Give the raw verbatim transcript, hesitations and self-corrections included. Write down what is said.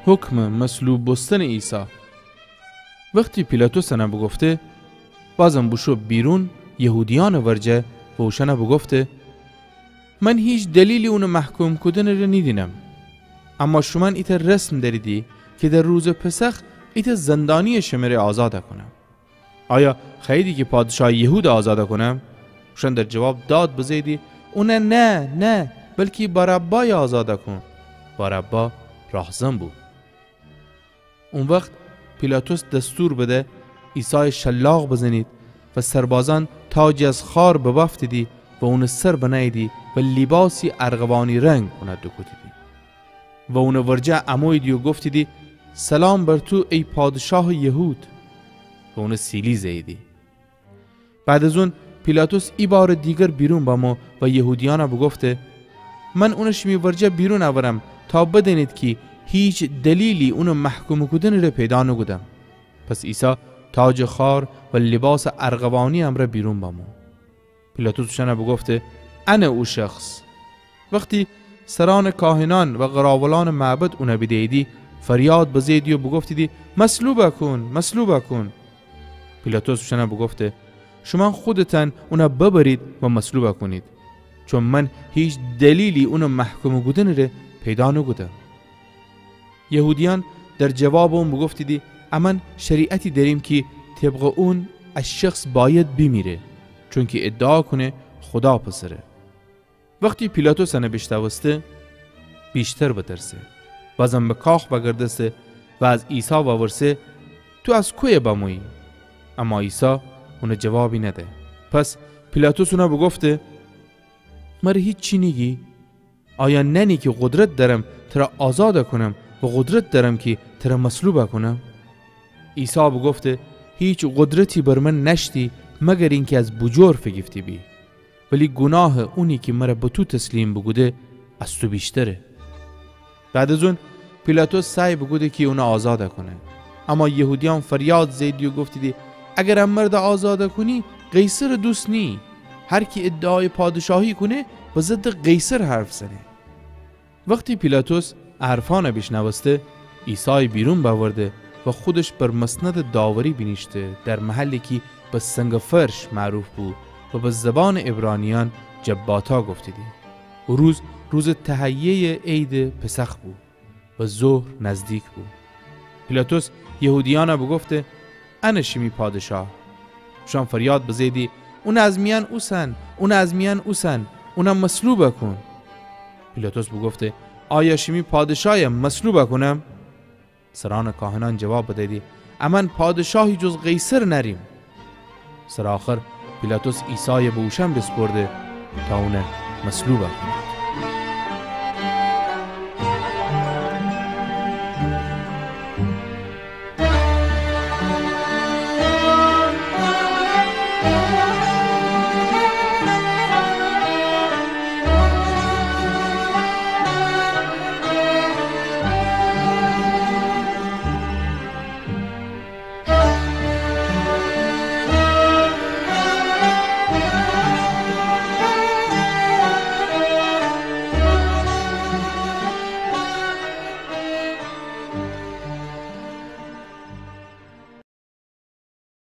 حکمٚ مصلوب بوستنٚ عیسی. وختی پیلاطس انه بوگفته، بازم بوشو بیرون یهودیأنٚ ورجه و اوشأنه بوگفته، من هیچ دلیلی اونٚ محکوم کودنٚ ره نیدینم. اما شومأن ایتأ رسم دأریدی کی در روزٚ پسخ ایتأ زندانیی شمره آزاد کونم. آیا خوأییدی کی پادشاهٚ یهود آزاد کونم؟ اوشأن در جواب داد بزه‌ییدی، اون نه، نه، بلکی بارابای آزاد کون. بارابا راهزن بو. او وخت پیلاطس دستور بده عیسای شلاق بزنید و سربازأن تاجی از خار ببأفتیدی و اونٚ سر بنه‌ییدی و لیباسی ارغوانی رنگ اونه دوکودیدی و اونٚ ورجه اموییدی و گفتیدی، سلام بر تو ای پادشاهٚ یهود! و اونه سیلی زه‌ییدی. بعد از اون پیلاطس ایبارٚ دیگر بیرون بمو و یهودیأنه بوگفته، من اونه شیمی ورجه بیرون اورم تا بدأنید کی هیچ دلیلی اونٚ محکوم کودنٚ ره پیدا نوکودم. پس عیسی تاجٚ خار و لیباسٚ ارغوانی امرأ بیرون بمو. پیلاطس اوشأنه بوگفته، انه او شخص. وختی سرأنٚ کاهنأن و قراولأنٚ معبد اونه بیده‌ییدی، فریاد بزه‌ییدی و بوگفتیدی، مصلوبه کون، مصلوبه کون. پیلاطس اوشأنه بوگفته، شومأن خودتأن اونه ببرید و مصلوبه کونید، چون من هیچ دلیلی اونٚ محکوم کودنٚ ره پیدا نوکودم. یهودیأن در جوابٚ اون بوگفتیدی، امأن شریعتی دأریم کی طبقٚ اون ا شخص بأید بیمیره، چونکی ادعا کونه خودا پسره. وختی پیلاطس انه بیشنوسته، ویشتر بترسه. بازم به کاخ وأگردسته و از عیسی وورسه، تو از کویه بمویی؟ اما عیسی اونه جوابی نده. پس پیلاطس اونه بوگفته، مره هیچی نیگی؟ آیا نأنی کی قدرت دأرم تره آزاد کونم و قدرت دأرم کی تره مصلوب کونم؟ عیسی بوگفته، هیچ قدرتی بر من نأشتی مگر اینکی از بوجور فیگیفته بی. ولی گوناهٚ اونی کی مره به تو تسلیم بوکوده، از تو ویشتره. بعد از اون پیلاطس سعی بوکوده کی اونه آزاد کونه. اما یهودیأن فریاد زه‌ییدی و گفتیدی، اگر ا مرده آزاد کونی، قیصر دوست نییی. هر کی ادعای پادشاهی کونه، به ضدٚ قیصر حرف زنه. وختی پیلاطس ا حرفأنه بیشنوسته، عیسای بیرون بأورده و خودش بر مسندٚ داوری بینیشته، در محلی کی به سنگ‌فرش معروف بو و به زبانٚ عبرانیأن جباتا گفتیدی. او روز، روزٚ تهیه‌یٚ عیدٚ پسخ بو و ظهر نزدیک بو. پیلاطس یهودیأنه بوگفته، انه شیمی پادشاه. اوشأن فریاد بزه‌ییدی، اونه از میأن اوسن، اونه از میأن اوسن، اونه مصلوب کون. پیلاطس بوگفته، آیا شیمی پادشایه مصلوب کونم؟ سرأنٚ کاهنأن جواب بدییدی، امأن پادشاهی جز قیصر نأریم. سرٚ آخر پیلاطس عیسای به اوشأن بیسپرده تا اونه مصلوب کونه.